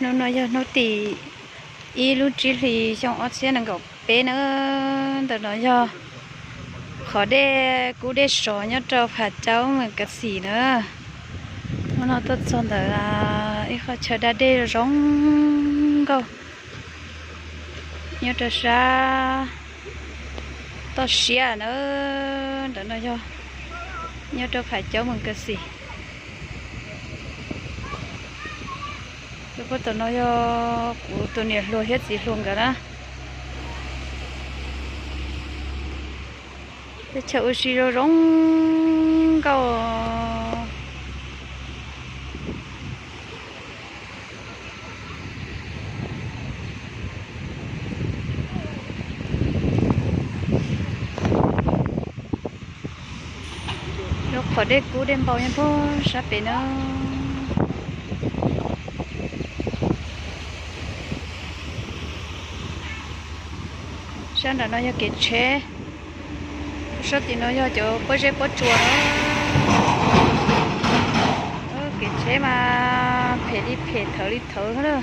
Hnub no yog hnub tim ib lub tsib hlis xyoo ob txhiab nees nkaum peb na. Ntawm no yog qhov dej kub dej sov nyob rau Phav Caub Mes Kas Xis na. Hnub no tuaj txog ntawm ib qhov chaw da dej zoo nkauj nyob rau sab toj siab na. Ntawm no yog nyob rau Phav Caub Mes Kas Xis. Tus pab tom no yog kuv tus niam hluas thiab txiv hluas nkawd na. Teb chaws ua si zoo zoo nkauj. Lub qhov dej kub dej npau nyob puag sab pem na. Sab nram no yog kev tsheb. Sab tim no yog cov pob zeb pob tsuas na. Kev tsheb mas phem li phem thawv li thawv na.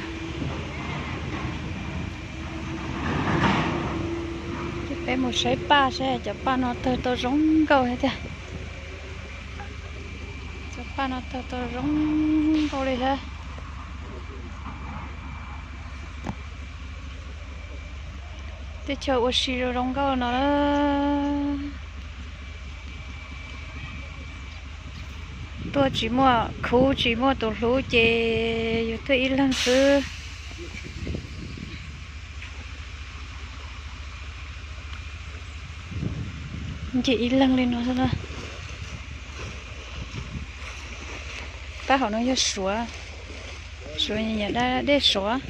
Peb mus saib paj saib cov paj no tawg tau zoo nkauj thiab tiag. Cov paj no tawg tau zoo nkauj li thiab. Teb chaws ua si zoo zoo nkauj no. Tuaj tsis muaj khub tsis muaj tus hlub ces yus tuaj ib leeg xwb. Ces ib leeg li no xwb na. Pab hauv no yog Suav, Suav nyiam da dej Suav.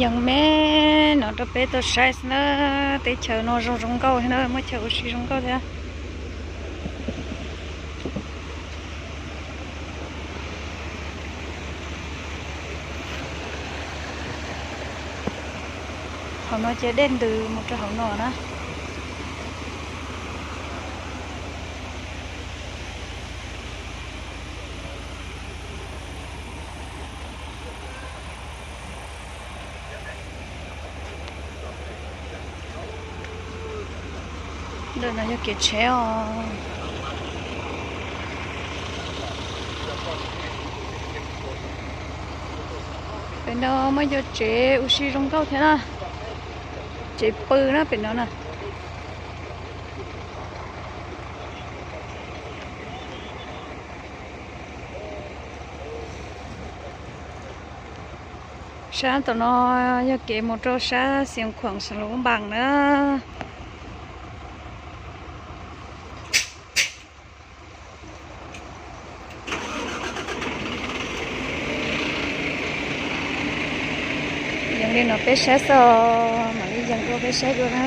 Yeej me no rau peb tau saib xwb na, teb chaws no zoo zoo nkauj thiab na, muaj chaw ua si zoo nkauj thiab. Hauv no ces dej ntws mus rau hauv no na. Ntawm no yog kev tsheb os. Pem no muaj cov tsev ua si zoo nkauj thiab na. Tsev pw na pem no na. Sab tom no yog kev mus rau sab Xiav Khuam Xeev Lus Npas na. Yees li no peb saib xwb, mam li yees dua peb saib dua na.